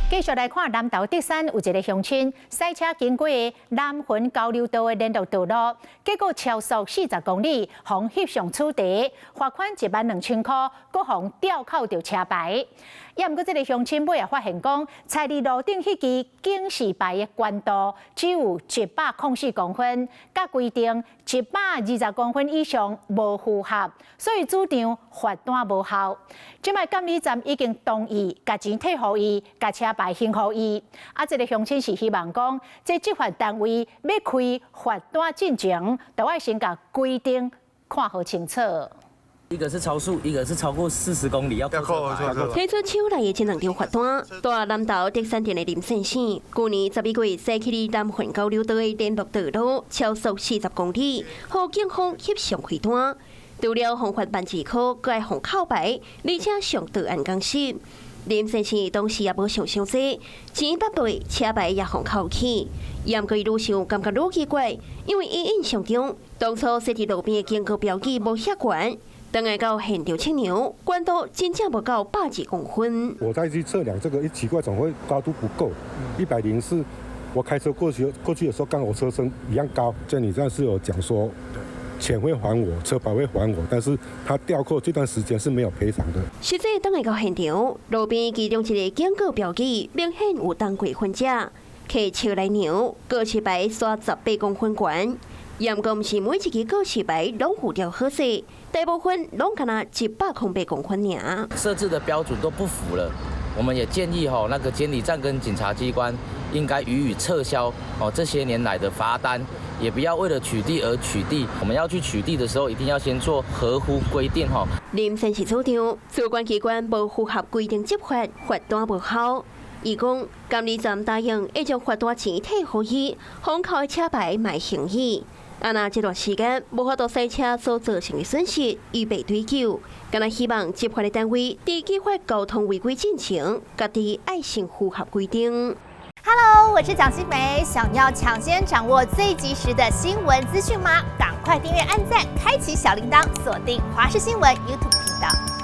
繼續來看南投竹山有一个鄉親駛車經過南橫交流道的聯絡道路，結果超速40公里，予翕相取締，罰款12,000箍，閣予吊扣著車牌。也毋過這个鄉親尾仔發現講，踩佇路頂彼支警示牌的懸度只有104公分，佮規定120公分以上無符合，所以主張罰單無效。這擺監理站已經同意共錢退予伊，共車牌還予伊。啊，這个鄉親是希望講，這執法單位欲開罰單進前，著愛先共規定看好清楚。一個是超速，一個是超過40公里要扣車牌。提出手內的這兩張罰單，蹛南投竹山鎮的林先生，舊年12月駛去佇南橫交流道的聯絡道路，超速四十公里，予警方翕相開單。除了予罰12,000箍，閣愛予扣牌，而且上到案公室。林先生當時也無想傷濟，錢捌對，車牌也予扣去。毋過伊愈想感覺愈奇怪，因為伊印象中，當初設佇路邊的警告標記無遐懸。轉來到現場測量，懸度真正無夠120公分。我再去測量這個，一奇怪，總會高度不夠，104。我開車過去的時候，剛好車身一樣高。監理站是有講說，錢會還我，車牌會還我，但是他吊扣這段時間是沒有賠償的。實際轉來到現場，路邊其中一個警告標記明顯有動過痕跡，提尺來量，告示牌煞18公分懸。毋過毋是每一支告示牌攏有調好勢，大部分攏敢若108公分爾。設置的標準都不符了，我們也建議吼，那個監理站跟警察機關應該予以撤銷哦這些年來的罰單，也不要為了取締而取締。我們要去取締的時候，一定要先做合乎規定吼。林先生主張，主管機關無符合規定執法，罰單無效。伊講，監理站答應會將罰單錢退予伊，予扣的車牌嘛還伊。啊，若這段時間無法度駛車所造成的損失，伊袂追究。敢若希望執法的單位佇執法交通違規進前，家己愛先符合規定。 Hello，我是蔣新梅，想要搶先掌握最及時的新聞資訊嗎？趕快訂閱、按讚、開啟小鈴鐺，鎖定華視新聞 YouTube 頻道。